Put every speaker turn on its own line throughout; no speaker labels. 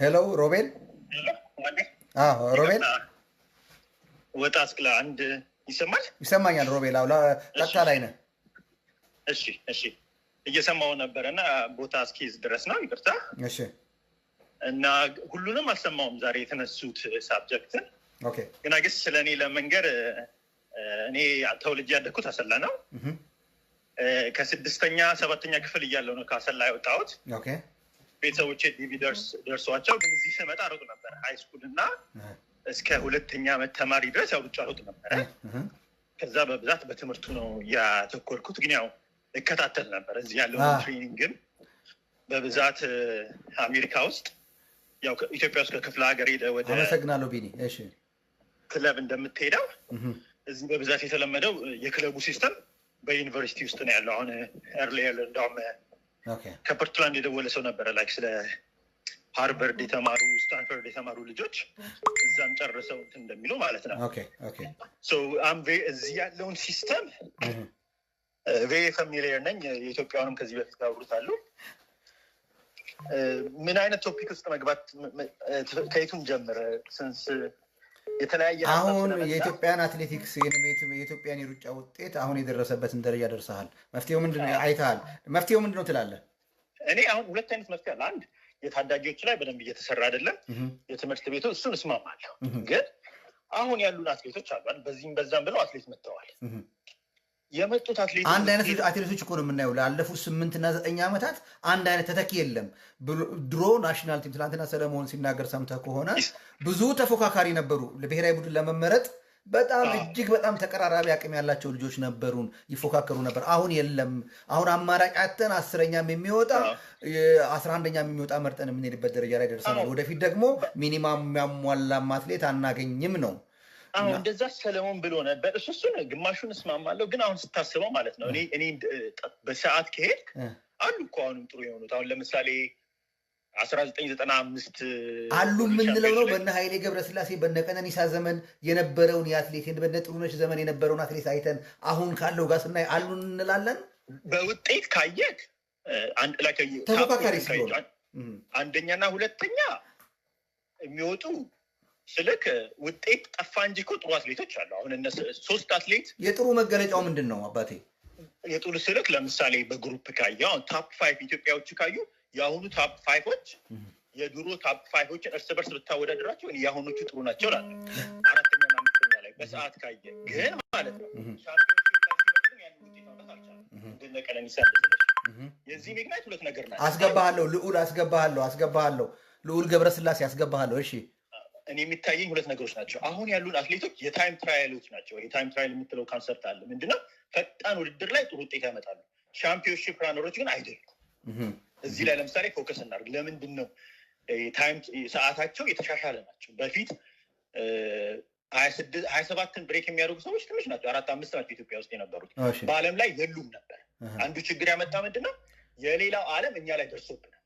Hello ሮቤል። ሮቤል።
ወጣ እስክላ አንድ ይሰማል?
ይሰማኛል ሮቤል። አዎ፣ ቀጥታ ላይ ነህ።
እሺ፣ እየሰማው ነበረ እና ቦታ እስኪይዝ ድረስ ነው። ይቅርታ።
እሺ።
እና ሁሉንም አልሰማውም ዛሬ የተነሱት subject ን፣ ግን I guess ስለ እኔ ለመንገር እኔ ተወልጄ ያደግኩት አሰላ ነው። ከስድስተኛ ሰባተኛ ክፍል እያለሁ ነው ከአሰላ የወጣሁት። ቤተሰቦቼ ዲቪ ደርሷቸው፣ ግን እዚህ ስመጣ ሮጥ ነበረ high school እና እስከ ሁለተኛ ዓመት ተማሪ ድረስ ያው ሩጫ ሮጥ ነበረ። ከዛ በብዛት በትምህርቱ ነው ያተኮርኩት። ግን ያው እከታተል ነበር እዚህ ያለውን training ም በብዛት አሜሪካ ውስጥ፣ ያው ኢትዮጵያ ውስጥ ከክፍለ ሀገር ሄደ ወደ
አመሰግናለሁ ቢኒ። እሺ።
ክለብ እንደምትሄደው እዚህ በብዛት የተለመደው የክለቡ system በዩኒቨርሲቲ ውስጥ ነው ያለው። አሁን earlier እንዳውም ከፖርትላንድ የደወለ ሰው ነበረ፣ like ስለ ሃርቨርድ የተማሩ፣ ስታንፈርድ የተማሩ ልጆች እዛም ጨርሰው እንትን እንደሚሉ ማለት ነው። እዚህ ያለውን system very familiar ነኝ። የኢትዮጵያውንም ከዚህ በፊት ያወሩታሉ። ምን አይነት topic ውስጥ መግባት፣ ከየቱን ጀምር? Since የተለያየ
አሁን የኢትዮጵያን አትሌቲክስ፣ የኢትዮጵያን የሩጫ ውጤት አሁን የደረሰበትን ደረጃ ደርሰሃል። መፍትሄው ምንድን ነው? አይተሃል። መፍትሄው ምንድን ነው ትላለህ?
እኔ አሁን ሁለት አይነት መፍትሄ አለ። አንድ የታዳጊዎች ላይ በደንብ እየተሰራ አይደለም። የትምህርት ቤቱ እሱን እስማማለሁ። ግን አሁን ያሉን አትሌቶች አሉ። በዚህም በዛም ብለው አትሌት መጥተዋል። የመጡት አትሌቶች
አንድ አይነት አትሌቶች እኮ ነው የምናየው። ላለፉት 8ና 9 ዓመታት አንድ አይነት ተተኪ የለም። ድሮ national team፣ ትናንትና ሰለሞን ሲናገር ሰምተህ ከሆነ፣ ብዙ ተፎካካሪ ነበሩ ለብሔራዊ ቡድን ለመመረጥ። በጣም እጅግ በጣም ተቀራራቢ አቅም ያላቸው ልጆች ነበሩን፣ ይፎካከሩ ነበር። አሁን የለም። አሁን አማራጭ አጥተን 10ኛም የሚወጣ 11ኛም የሚወጣ መርጠን የምንሄድበት ደረጃ ላይ ደርሰናል። ወደፊት ደግሞ minimum የሚያሟላም አትሌት አናገኝም ነው።
አሁን እንደዛ ሰለሞን ብሎ ነበር። እሱን ግማሹን እስማማለሁ፣ ግን አሁን ስታስበው ማለት ነው እኔ በሰዓት ከሄድክ አሉ እኮ አሁንም ጥሩ የሆኑት። አሁን ለምሳሌ 1995
አሉ የምንለው ነው። በነ ኃይሌ ገብረስላሴ፣ በነ ቀነኒሳ ዘመን የነበረውን የአትሌት፣ በነ ጥሩነሽ ዘመን የነበረውን አትሌት አይተን አሁን ካለው ጋር ስናይ አሉ እንላለን።
በውጤት ካየክ
ተፎካካሪ ስለሆነ
አንደኛና ሁለተኛ የሚወጡ ስልክ ውጤት ጠፋ እንጂ እኮ ጥሩ አትሌቶች አሉ። አሁን እነ ሶስት አትሌት
የጥሩ መገለጫው ምንድን ነው አባቴ?
የጥሩ ስልክ ለምሳሌ በ group ካየ አሁን top five ኢትዮጵያዎቹ ካዩ የአሁኑ top five ኦች የድሮ top five ኦችን እርስ በርስ ብታወዳደራቸው የአሁኖቹ ጥሩ ናቸው እላለሁ። አራተኛና አምስተኛ ላይ በሰዓት ካየ ግን ማለት ነው። Championship ላይ ሲመጡ ግን ያንን ውጤት ማምጣት አልቻለም። እንደነ ቀነኒሳ መሰለሽ። የዚህ ምክንያት ሁለት ነገር ናቸው።
አስገባሃለሁ ልዑል፣ አስገባሃለሁ፣ አስገባሃለሁ፣ ልዑል ገብረስላሴ አስገባሃለሁ። እሺ።
እኔ የሚታየኝ ሁለት ነገሮች ናቸው። አሁን ያሉን አትሌቶች የ time trial ኦች ናቸው። የ time trial የምትለው concept አለ። ምንድነው? ፈጣን ውድድር ላይ ጥሩ ውጤት ያመጣሉ። Championship runner ኦች ግን አይደሉም። እዚህ ላይ ለምሳሌ focus እናድርግ። ለምንድን ነው time ሰዓታቸው የተሻሻለ ናቸው? በፊት 27ን break የሚያደርጉ ሰዎች ትንሽ ናቸው። አራት አምስት ናቸው ኢትዮጵያ ውስጥ የነበሩት። በዓለም ላይ የሉም ነበር። አንዱ ችግር ያመጣ ምንድን ነው? የሌላው ዓለም እኛ ላይ ደርሶብናል።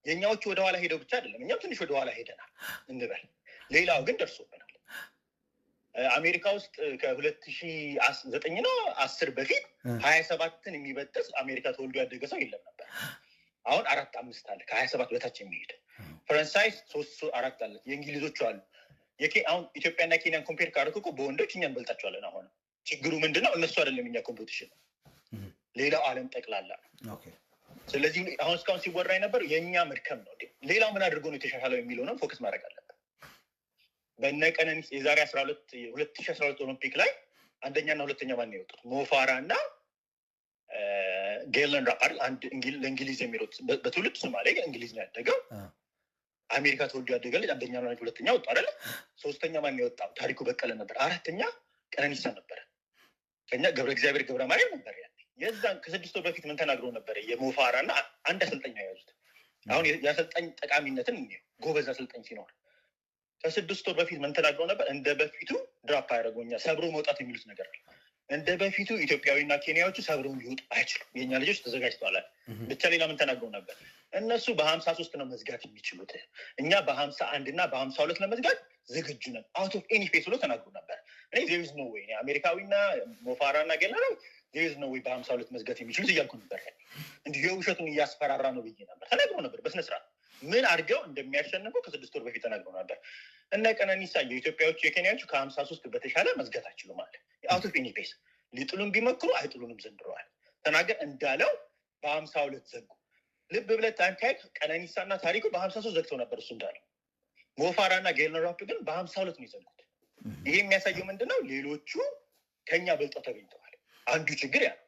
የእኛዎቹ ወደኋላ ሄደው ብቻ አይደለም፣ እኛም ትንሽ ወደኋላ ሄደናል እንበል። ሌላው ግን ደርሶብናል። አሜሪካ ውስጥ ከ2009 ነው 10 በፊት 27ን የሚበጥስ አሜሪካ ተወልዶ ያደገ ሰው የለም ነበር። አሁን አራት አምስት አለ ከ27 በታች የሚሄድ። ፈረንሳይ ሶስት አራት አለ። የእንግሊዞቹ አሉ። አሁን ኢትዮጵያና ኬንያን compare ካደረኩ እኮ በወንዶች እኛ እንበልጣቸዋለን። አሁን ችግሩ ምንድነው? እነሱ አይደለም እኛ competition፣ ሌላው ዓለም ጠቅላላ ነው። ስለዚህ አሁን እስካሁን ሲወራ የነበረው የእኛ መድከም ነው። ሌላው ምን አድርጎ ነው የተሻሻለው የሚለውንም focus ማድረግ አለብን። በእነ ቀነኒሳ የዛሬ 2012 ኦሎምፒክ ላይ አንደኛና ሁለተኛ ማን የወጡት? ሞ ፋራ እና ጌለን ራፕ አይደል? አንድ ለእንግሊዝ የሚሮጥ፣ በትውልድ ሶማሌ ግን እንግሊዝ ነው ያደገው። አሜሪካ ተወልዶ ያደገ ልጅ አንደኛ ሁለተኛ ወጡ አይደለ? ሶስተኛ ማን የወጣው? ታሪኩ በቀለ ነበር። አራተኛ ቀነኒሳ ነበረ። ከኛ ገብረ እግዚአብሔር ገብረ ማርያም ነበር። ያኔ የዛን ከ6 ወር በፊት ምን ተናግሮ ነበረ? የሞፋራ እና አንድ አሰልጣኝ ነው የያዙት። አሁን የአሰልጣኝ ጠቃሚነትን እንየው። ጎበዝ አሰልጣኝ ሲኖር ከ6 ወር በፊት ምን ተናግረው ነበር? እንደ በፊቱ drop አያደርገው እኛ ሰብሮ መውጣት የሚሉት ነገር አለ። እንደ በፊቱ ኢትዮጵያዊና ኬንያዎቹ ሰብረው ሊወጡ አይችሉም። የእኛ ልጆች ተዘጋጅተዋል። ብቻ ሌላ ምን ተናግረው ነበር? እነሱ በ53 ነው መዝጋት የሚችሉት፣ እኛ በ51 እና በ52 ለመዝጋት ዝግጁ ነን፣ out of any pace ብሎ ተናግሮ ነበር። እኔ there is no way አሜሪካዊና ሞፋራ እና ገና there is no way በ52 መዝጋት የሚችሉት እያልኩ ነበር። እንዲሁ የውሸቱን እያስፈራራ ነው ብዬ ነበር። ተናግሮ ነበር በስነስርዓት። ምን አድርገው እንደሚያሸንፉ ከ6 ወር በፊት ተናግረው ነበር። እነ ቀነኒሳ የኢትዮጵያዎቹ የኬንያዎቹ ከ53 በተሻለ መዝጋት አይችሉም አለ። Out of any pace ሊጥሉን ቢሞክሩ አይጥሉንም ዘንድረዋል። ተናገር እንዳለው በ52 ዘጉ። ልብ ብለህ time ካየህ ቀነኒሳ እና ታሪኩ በ53 ዘግተው ነበር እሱ እንዳለው። ሞፋራ እና ጌልነር ራፕ ግን በ52 ነው የዘጉት። ይሄ የሚያሳየው ምንድን ነው? ሌሎቹ ከኛ በልጠው ተገኝተዋል። አንዱ ችግር ያ ነው።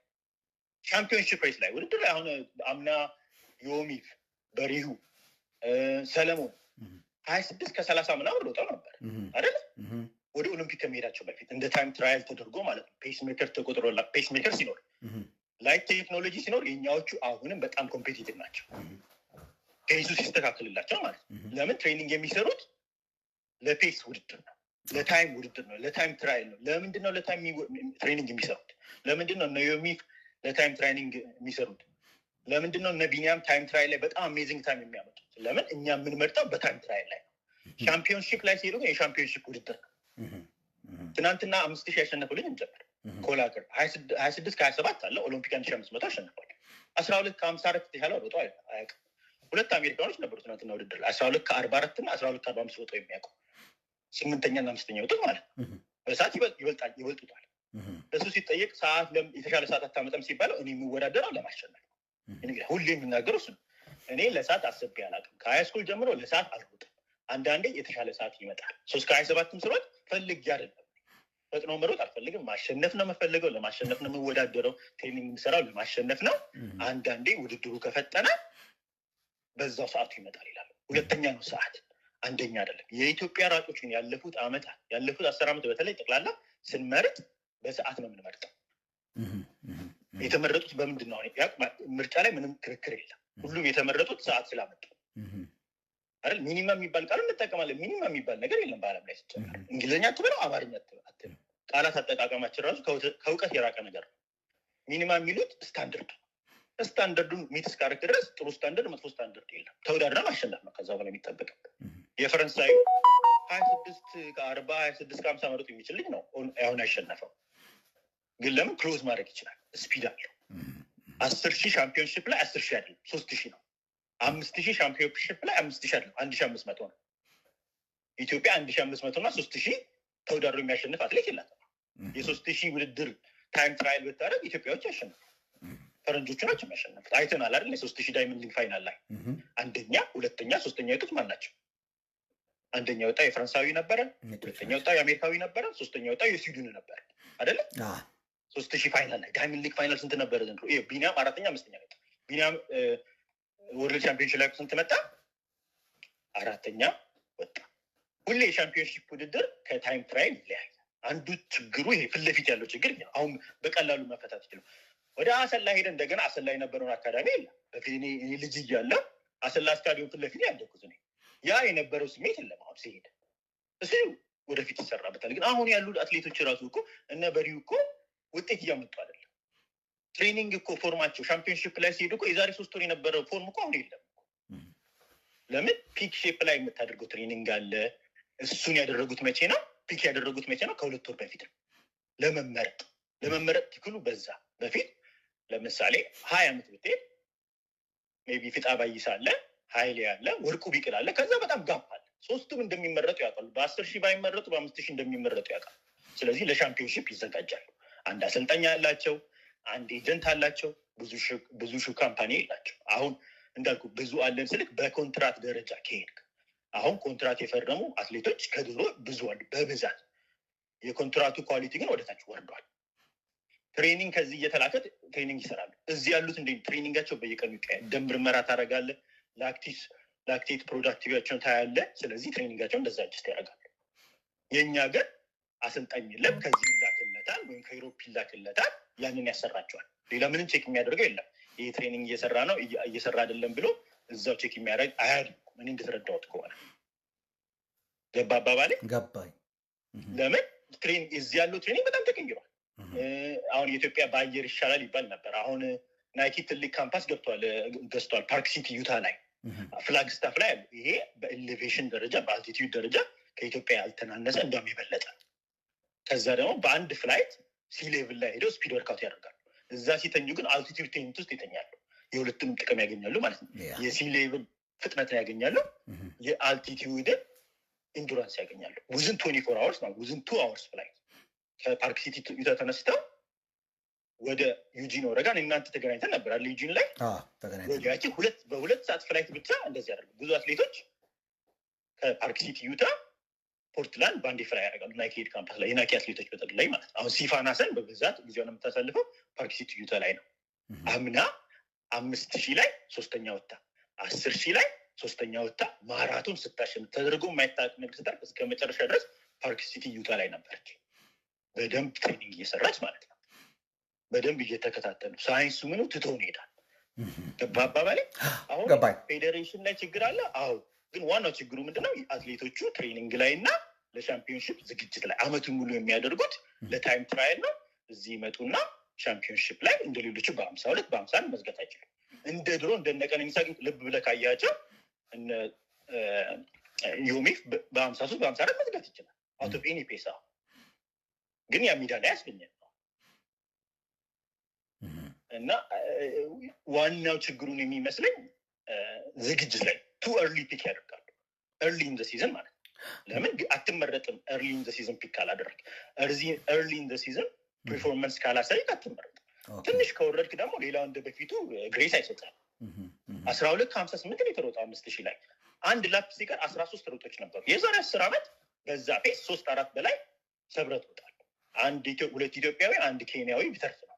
Championship race ላይ፣ ውድድር ላይ አሁን አምና ዮሚፍ፣ በሪሁ፣ ሰለሞን 26 ከ30 ምናምን ሮጠው ነበር አይደለ? ወደ ኦሎምፒክ ከመሄዳቸው በፊት እንደ time trial ተደርጎ ማለት ነው። Pacemaker ተቆጥሮ፣ pacemaker ሲኖር፣ light ቴክኖሎጂ ሲኖር የኛዎቹ አሁንም በጣም competitive ናቸው። Pace ኡ ሲስተካከልላቸው ማለት ነው። ለምን? Training የሚሰሩት ለ pace ውድድር ነው፣ ለ time ውድድር ነው፣ ለ time trial ነው። ለምንድን ነው ለ time training የሚሰሩት? ለምንድን ነው እነ ዮሚፍ ለ time training የሚሰሩት? ለምንድን ነው እነ ቢኒያም time trial ላይ በጣም amazing time የሚያመጡት? ለምን? እኛ የምንመርጠው በ time trial ላይ ነው። Championship ላይ ሲሄዱ ግን የ championship ውድድር ነው። ትናንትና 5,000 ያሸነፈው ልጅ እንጀምር፣ ኮላገር 26 ከ27 አለ። ኦሎምፒክ 1500 አሸንፏል። 12 ከ54 የተሻለ ሮጦ አያውቅም። ሁለት አሜሪካኖች ነበሩ ትናንትና ውድድር ላይ 12 ከ44 እና 12 ከ45 ሮጠው የሚያውቁ፣ ስምንተኛ እና አምስተኛ ወጡት ማለት ነው። በሰዓት ይበልጡታል። እሱ ሲጠየቅ ሰዓት የተሻለ ሰዓት አታመጣም ሲባለው እኔ የምወዳደረው ለማሸነፍ ነው። ሁሌ የሚናገረው እሱ ነው። እኔ ለሰዓት አስቤ አላውቅም። ከ high school ጀምሮ ለሰዓት አልሮጥም። አንዳንዴ የተሻለ ሰዓት ይመጣል። 3 ከ27ም ስሮጥ ፈልጌ አይደለም። ፈጥኖ መሮጥ አልፈልግም። ማሸነፍ ነው የምፈልገው። ለማሸነፍ ነው የምወዳደረው። Training የምሰራው ለማሸነፍ ነው። አንዳንዴ ውድድሩ ከፈጠነ በዛው ሰዓቱ ይመጣል ይላል። ሁለተኛ ነው ሰዓት፣ አንደኛ አይደለም። የኢትዮጵያ ሯጮች ግን ያለፉት ዓመታት፣ ያለፉት 10 ዓመት በተለይ ጠቅላላ ስንመርጥ በሰዓት ነው የምንመርጠው። የተመረጡት በምንድን ነው? ምርጫ ላይ ምንም ክርክር የለም። ሁሉም የተመረጡት ሰዓት ስላመጡ አይደል? Minimum የሚባል ቃል እንጠቀማለን። Minimum የሚባል ነገር የለም በዓለም ላይ ሲጀመር። እንግሊዝኛ አትበለው፣ አማርኛ አትበለው። ቃላት አጠቃቀማችን ራሱ ከእውቀት የራቀ ነገር ነው። Minimum የሚሉት ስታንደርድ ነው። Standard ኡን meet እስካደረክ ድረስ ጥሩ ስታንደርድ፣ መጥፎ ስታንደርድ የለም። ተወዳድረ ማሸነፍ ነው ከዛ በላይ የሚጠበቅብህ። የፈረንሳዩ 26 ከ40፣ 26 ከ50 መሮጥ የሚችል ልጅ ነው አሁን ያሸነፈው። ግን ለምን? Close ማድረግ ይችላል። Speed አለው። 10,000 championship ላይ 10,000 አይደለም 3,000 ነው። 5,000 championship ላይ 5,000 አይደለም 1500 ነው። ኢትዮጵያ 1500 እና 3,000 ተወዳድሮ የሚያሸንፍ አትሌት የላትም። የ3,000 ውድድር time trial ብታደርግ ኢትዮጵያዎች ያሸንፉ፣ ፈረንጆቹ ናቸው የሚያሸንፉት። አይተናል አይደል? የ3,000 Diamond League final ላይ አንደኛ፣ ሁለተኛ፣ ሶስተኛ የወጡት ማን ናቸው? አንደኛ ወጣ የፈረንሳዊ ነበረ፣ ሁለተኛ ወጣ የአሜሪካዊ ነበረ፣ ሶስተኛ ወጣ የስዊድን ነበረ አይደለ? 3,000 final ላይ፣ Diamond League final ስንት ነበረ ዘንድሮ? ቢኒያም አራተኛ አምስተኛ መጣ። ቢኒያም World Championship ላይ ስንት መጣ? አራተኛ ወጣ። ሁሌ የ championship ውድድር ከ time trial ይለያል። አንዱ ችግሩ ይሄ ፊት ለፊት ያለው ችግር አሁን በቀላሉ መፈታት ይችላል። ወደ አሰላ ሄደ እንደገና አሰላ የነበረውን አካዳሚ የለም። በፊት እኔ ልጅ እያለሁ አሰላ ስታዲዮም ፊት ለፊት ያደግኩት እኔ፣ ያ የነበረው ስሜት የለም። አሁን ሲሄድ እሱ ወደፊት ይሰራበታል። ግን አሁን ያሉ አትሌቶች ራሱ እኮ እነ በሪሁ እኮ ውጤት እያመጡ አይደለም። Training እኮ form ኣቸው championship ላይ ሲሄዱ እኮ የዛሬ 3 ወር የነበረው form እኮ አሁን የለም። ለምን? Peak shape ላይ የምታደርገው training አለ። እሱን ያደረጉት መቼ ነው? Peak ያደረጉት መቼ ነው? ከ2 ወር በፊት ነው። ለመመረጥ ትክሉ በዛ በፊት ለምሳሌ 20 ዓመት ብትሄድ maybe ፊጣ ባይሳ አለ፣ ሀይሌ አለ፣ ወርቁ ቢቅል አለ። ከዛ በጣም gap አለ። ሶስቱም እንደሚመረጡ ያውቃሉ። በ10,000 ባይመረጡ በ5,000 እንደሚመረጡ ያውቃሉ። ስለዚህ ለ championship ይዘጋጃሉ። አንድ አሰልጣኝ አላቸው፣ አንድ agent አላቸው። ብዙ shoe company የላቸው። አሁን እንዳልኩ ብዙ አለን ስልክ በኮንትራት ደረጃ ከሄድክ አሁን ኮንትራት የፈረሙ አትሌቶች ከድሮ ብዙ አሉ በብዛት። የኮንትራቱ quality ግን ወደታች ወርዷል። Training ከዚህ እየተላከ training ይሰራሉ። እዚህ ያሉት እንደ training ኣቸው በየቀኑ ይቀያል። ደም ምርመራ ታደርጋለህ፣ lactate productivity ያቸውን ታያለህ። ስለዚህ training ኣቸው እንደዛ adjust ያደርጋሉ። የእኛ ግን አሰልጣኝ የለም። ከዚህ ይላክለታል ወይም ከ Europe ይላክለታል። ያንን ያሰራቸዋል። ሌላ ምንም check የሚያደርገው የለም። ይህ training እየሰራ ነው እየሰራ አይደለም ብሎ እዛው check የሚያደርግ አያደርጉም። እኔ እንደተረዳሁት ከሆነ፣ ገባ አባባሌ?
ገባኝ።
ለምን እዚህ ያለው training በጣም ተቀይሯል። አሁን የኢትዮጵያ በአየር ይሻላል ይባል ነበር። አሁን ናይኪ ትልቅ ካምፓስ ገብቷል፣ ገዝቷል። ፓርክ ሲቲ ዩታ ላይ፣ ፍላግስታፍ ላይ አሉ። ይሄ በ elevation ደረጃ በ altitude ደረጃ ከኢትዮጵያ ያልተናነሰ እንዲያውም የበለጠ። ከዛ ደግሞ በአንድ flight sea level ላይ ሄደው speed workout ያደርጋሉ። እዛ ሲተኙ ግን altitude tent ውስጥ ይተኛሉ። የሁለቱንም ጥቅም ያገኛሉ ማለት ነው። የ sea level ፍጥነትን ያገኛሉ፣ የ altitude ን endurance ያገኛሉ። Within 24 hours ማለት within 2 hours flight ከፓርክ ሲቲ ዩታ ተነስተው ወደ ዩጂን ኦረጋን፣ እናንተ ተገናኝተን ነበር አለ ዩጂን ላይ። ወዲያችን በ2 ሰዓት flight ብቻ እንደዚህ ያደርጉ። ብዙ አትሌቶች ከፓርክ ሲቲ ዩታ ፖርትላንድ በአንዴ fly ያደርጋሉ። ናይኪ head campus ላይ የናይኪ አትሌቶች በጠቅላይ ማለት ነው። አሁን ሲፋን ሀሰን በብዛት ጊዜውን የምታሳልፈው ፓርክ ሲቲ ዩታ ላይ ነው። አምና 5,000 ላይ ሶስተኛ ወጥታ፣ 10,000 ላይ ሶስተኛ ወጥታ፣ ማራቶን ስታሸንፍ ተደርጎ የማይታወቅ ነገር ስታደርግ እስከ መጨረሻ ድረስ ፓርክ ሲቲ ዩታ ላይ ነበረች። በደንብ training እየሰራች ማለት ነው። በደንብ እየተከታተሉ ሳይንሱ ምኑ ትቶን ይሄዳል። ገባ አባባሌ? አሁን ፌዴሬሽን ላይ ችግር አለ። አዎ፣ ግን ዋናው ችግሩ ምንድነው? አትሌቶቹ training ላይ እና ለ championship ዝግጅት ላይ አመቱን ሙሉ የሚያደርጉት ለ time trial ነው። እዚህ ይመጡና championship ላይ እንደ ሌሎቹ በ52 በ51 መዝጋት አይችሉም። እንደ ድሮ እንደነ ቀነኒሳ ግን ልብ ብለህ ካያቸው እነ ዮሚፍ በ53 በ54 መዝጋት ይችላል። Out of any pace ግን ያ ሜዳ ላይ ያስገኛል። እና ዋናው ችግሩን የሚመስለኝ ዝግጅት ላይ too early pick ያደርጋሉ። Early in the season ማለት ነው። ለምን አትመረጥም? Early in the season pick ካላደረግ፣ early in the season performance ካላሳይክ አትመረጥም። ትንሽ ከወረድክ ደግሞ ሌላው እንደ በፊቱ grace አይሰጥም። 12:58 ነው የተሮጠው 5,000 ላይ። አንድ lap ሲቀር 13 ሮጦች ነበሩ። የዛሬ 10 ዓመት በዛ pace ሶስት አራት በላይ ሰብረት ወጣል። አንድ ሁለት ኢትዮጵያዊ አንድ ኬንያዊ ቢተርፍ ነው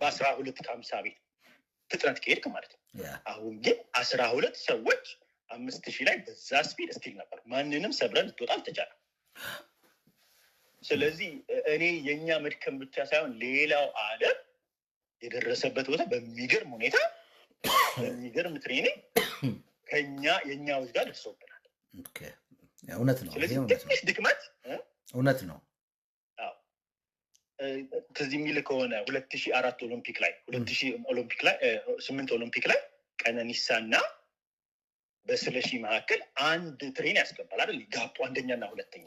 በ12:50 ቤት ፍጥነት ከሄድክ ማለት ነው። አሁን ግን 12 ሰዎች 5,000 ላይ በዛ speed still ነበር። ማንንም ሰብረን ልትወጣ አልተቻለም። ስለዚህ እኔ የእኛ መድከም ብቻ ሳይሆን ሌላው ዓለም የደረሰበት ቦታ በሚገርም ሁኔታ በሚገርም training ከኛ የእኛዎች ጋር ደርሰውብናል።
እውነት ነው።
ስለዚህ ትንሽ ድክመት
እውነት ነው።
ትዝ የሚል ከሆነ 2004 ኦሎምፒክ ላይ፣ 2000 ኦሎምፒክ ላይ፣ ስምንት ኦሎምፒክ ላይ ቀነኒሳና በስለሺ መካከል አንድ train ያስገባል አይደል? Gap ኡ አንደኛና ሁለተኛ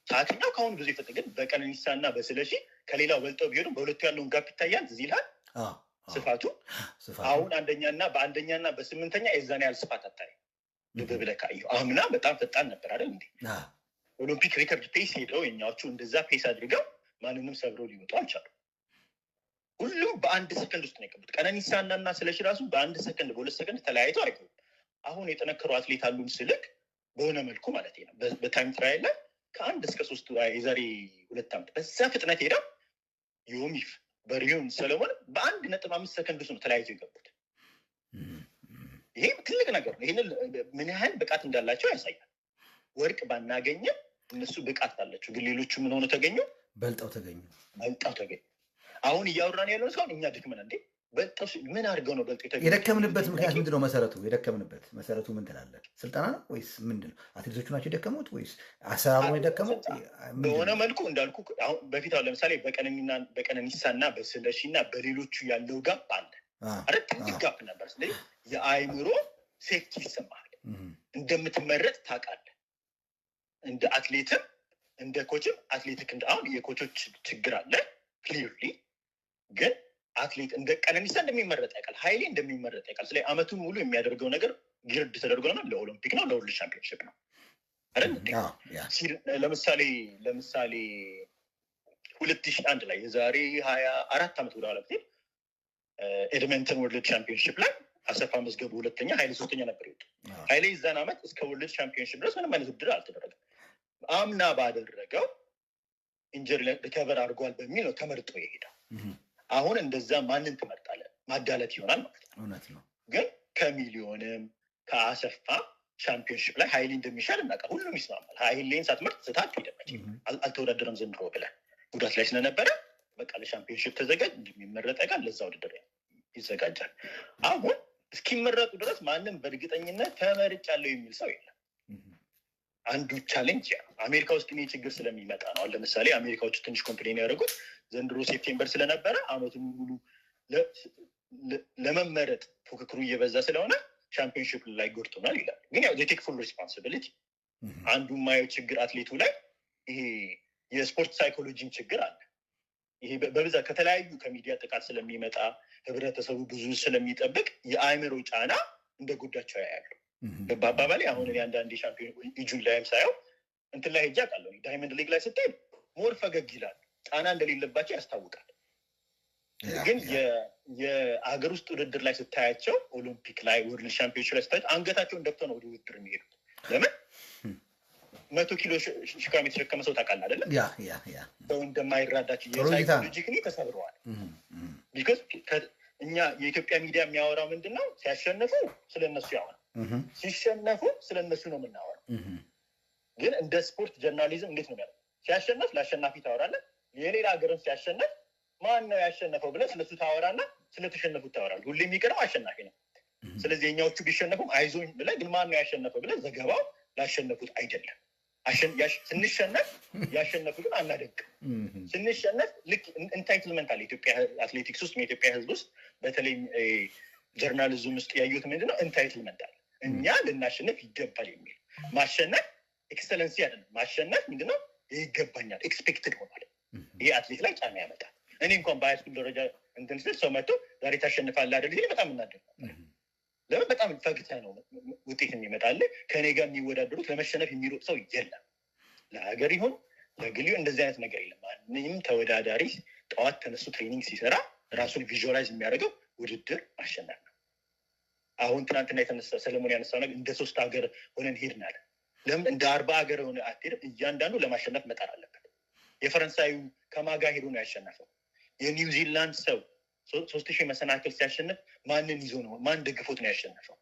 ሰዓተኛው ከአሁን ብዙ ይፈጥ፣ ግን በቀነኒሳና በስለሺ ከሌላው በልጠው ቢሄዱም በሁለቱ ያለውን gap ይታያል። እዚህ ይልሃል ስፋቱ። አሁን አንደኛና በአንደኛና በስምንተኛ የዛን ያህል ስፋት አታይም። ልብ ብለህ ካየሁ አምና በጣም ፈጣን ነበር አይደል እንዴ? ኦሎምፒክ record pace ሄደው የኛዎቹ እንደዛ pace አድርገው ማንንም ሰብረው ሊወጡ አልቻሉም። ሁሉም በአንድ ሰከንድ ውስጥ ነው የገቡት። ቀነኒሳና እና ስለሺ ራሱ በ1 ሰከንድ በ2 ሰከንድ ተለያይተው አይገቡም። አሁን የጠነከሩ አትሌት አሉን ስልክ በሆነ መልኩ ማለት ነው። በ time trial ላይ ከአንድ እስከ ሶስት የዛሬ 2 ዓመት በዛ ፍጥነት ሄደው ዮሚፍ፣ በሪሁን፣ ሰለሞን በ1.5 ሰከንድ ውስጥ ነው ተለያይተው የገቡት። ይሄ ትልቅ ነገር ነው። ይህንን ምን ያህል ብቃት እንዳላቸው ያሳያል። ወርቅ ባናገኝም እነሱ ብቃት አላቸው። ግን ሌሎቹ ምን ሆነ ተገኙ?
በልጠው ተገኙ።
በልጠው ተገኙ። አሁን እያወራን ያለውን እስካሁን እኛ ድክመን እንዴ በልጠው ምን አድርገው ነው በልጠው የተገኙ?
የደከምንበት ምክንያት ምንድን ነው? መሰረቱ የደከምንበት መሰረቱ ምን ትላለህ? ስልጠና ነው ወይስ ምንድን ነው? አትሌቶቹ ናቸው የደከሙት ወይስ አሰራሩ ነው የደከመው?
በሆነ መልኩ እንዳልኩ አሁን በፊት አሁን ለምሳሌ በቀነኒሳና በስለሺ እና በሌሎቹ ያለው gap አለ አይደል? ትልቅ gap ነበር። ስለዚህ የአእምሮ safety ይሰማል። እንደምትመረጥ ታውቃለህ። እንደ አትሌትም እንደ coach ም አትሌቲክ እንደ አሁን የ coach ኦች ችግር አለ clearly፣ ግን አትሌት እንደ ቀነኒሳ እንደሚመረጥ ያውቃል፣ ሀይሌ እንደሚመረጥ ያውቃል። ስለዚህ አመቱን ሙሉ የሚያደርገው ነገር geared ተደርጎ ነው ለኦሎምፒክ ነው ለ world championship ነው አይደል? ለምሳሌ 2001 ላይ የዛሬ 24 ዓመት ወደኋላ ብትሄድ ኤድመንተን world championship ላይ አሰፋ መዝገቡ ሁለተኛ፣ ሀይሌ ሶስተኛ ነበር ይወጡ። ሀይሌ የዛን ዓመት እስከ world championship ድረስ ምንም አይነት ውድድር አልተደረገም። አምና ባደረገው injury recover አድርጓል በሚል ነው ተመርጦ የሄደው። አሁን እንደዛ ማንን ትመርጣለህ? ማዳለት ይሆናል ማለት ነው።
እውነት ነው።
ግን ከሚሊዮንም ከአሰፋ championship ላይ ሀይሌ እንደሚሻል እናውቃለን። ሁሉም ይስማማል። ሀይሌን ሳትመርጥ ስታት ሄደመች አልተወዳደረም ዘንድሮ ብለህ ጉዳት ላይ ስለነበረ በቃ ለ championship ተዘጋጅ እንደሚመረጥ ጋር ለዛ ውድድር ይዘጋጃል። አሁን እስኪመረጡ ድረስ ማንም በእርግጠኝነት ተመርጫለሁ የሚል ሰው የለም። አንዱ challenge ያ አሜሪካ ውስጥ እኔ ችግር ስለሚመጣ ነው። ለምሳሌ አሜሪካዎቹ ትንሽ complain ያደረጉት ዘንድሮ September ስለነበረ አመቱን ሙሉ ለመመረጥ ፉክክሩ እየበዛ ስለሆነ championship ላይ ጎድቶናል ይላል። ግን ያው take full responsibility። አንዱ የማየው ችግር አትሌቱ ላይ ይሄ የስፖርት ሳይኮሎጂን ችግር አለ። ይሄ በብዛት ከተለያዩ ከሚዲያ ጥቃት ስለሚመጣ፣ ህብረተሰቡ ብዙ ስለሚጠብቅ የአእምሮ ጫና እንደ ጎዳቸው ያያሉ። በአባባሌ አሁን እኔ አንዳንዴ ሻምፒዮን ጁን ላይም ሳየው እንትን ላይ ሄጄ አውቃለሁ። Diamond League ላይ ስትሄድ more ፈገግ ይላል፣ ጫና እንደሌለባቸው ያስታውቃል። ግን የአገር ውስጥ ውድድር ላይ ስታያቸው፣ ኦሎምፒክ ላይ፣ World Championship ላይ ስታያቸው አንገታቸውን ደፍተው ነው ወደ ውድድር የሚሄዱት። ለምን? 100 ኪሎ ሽካም የተሸከመ ሰው ታውቃለህ አይደለ?
Yeah።
ሰው እንደማይራዳቸው የ psychologically ተሰብረዋል። Because እኛ የኢትዮጵያ ሚዲያ የሚያወራው ምንድን ነው? ሲያሸንፉ ስለነሱ ያወራል፣ ሲሸነፉ ስለነሱ ነው የምናወራው። ግን እንደ sport journalism እንዴት ነው የሚያደርገው? ሲያሸነፍ ለአሸናፊ ታወራለህ። የሌላ ሀገርን ሲያሸነፍ ማን ነው ያሸነፈው ብለህ ስለሱ ታወራና ስለተሸነፉት ታወራለህ። ሁሌ የሚቀረው አሸናፊ ነው። ስለዚህ የኛዎቹ ቢሸነፉም አይዞኝ ብለህ ግን ማን ነው ያሸነፈው ብለህ ዘገባው ላሸነፉት አይደለም። ስንሸነፍ ያሸነፉትን አናደንቅም። ስንሸነፍ ልክ entitlement አለ ኢትዮጵያ አትሌቲክስ ውስጥ፣ የኢትዮጵያ ሕዝብ ውስጥ፣ በተለይ journalism ውስጥ ያዩት ምንድነው? Entitlement አለ። እኛ ልናሸንፍ ይገባል የሚል። ማሸነፍ excellency አይደለም። ማሸነፍ ምንድነው? ይገባኛል፣ expected ሆኗል። ይሄ አትሌት ላይ ጫና ያመጣል። እኔ እንኳን በ high school ደረጃ እንትን ስል ሰው መጥቶ ዛሬ ታሸንፋለህ አይደል ሲለኝ በጣም እናደድ ነበር። ለምን? በጣም ፈግተህ ነው ውጤት የሚመጣልህ። ከእኔ ጋር የሚወዳደሩት ለመሸነፍ የሚሮጥ ሰው የለም። ለሀገር ይሁን ለግል ይሁን እንደዚህ አይነት ነገር የለም። ማንም ተወዳዳሪ ጠዋት ተነስቶ training ሲሰራ ራሱን visualize የሚያደርገው ውድድር ማሸነፍ ነው። አሁን ትናንትና የተነሳ ሰለሞን ያነሳው ነገር እንደ ሶስት ሀገር ሆነን ሄድን አለ። ለምን እንደ 40 ሀገር ሆነ አትሄድም? እያንዳንዱ ለማሸነፍ መጣር አለበት። የፈረንሳዩ ከማጋ ሄዶ ነው ያሸነፈው? የኒውዚላንድ ሰው 3000 መሰናክል ሲያሸንፍ ማንን ይዞ ነው? ማን ደግፎት ነው ያሸነፈው?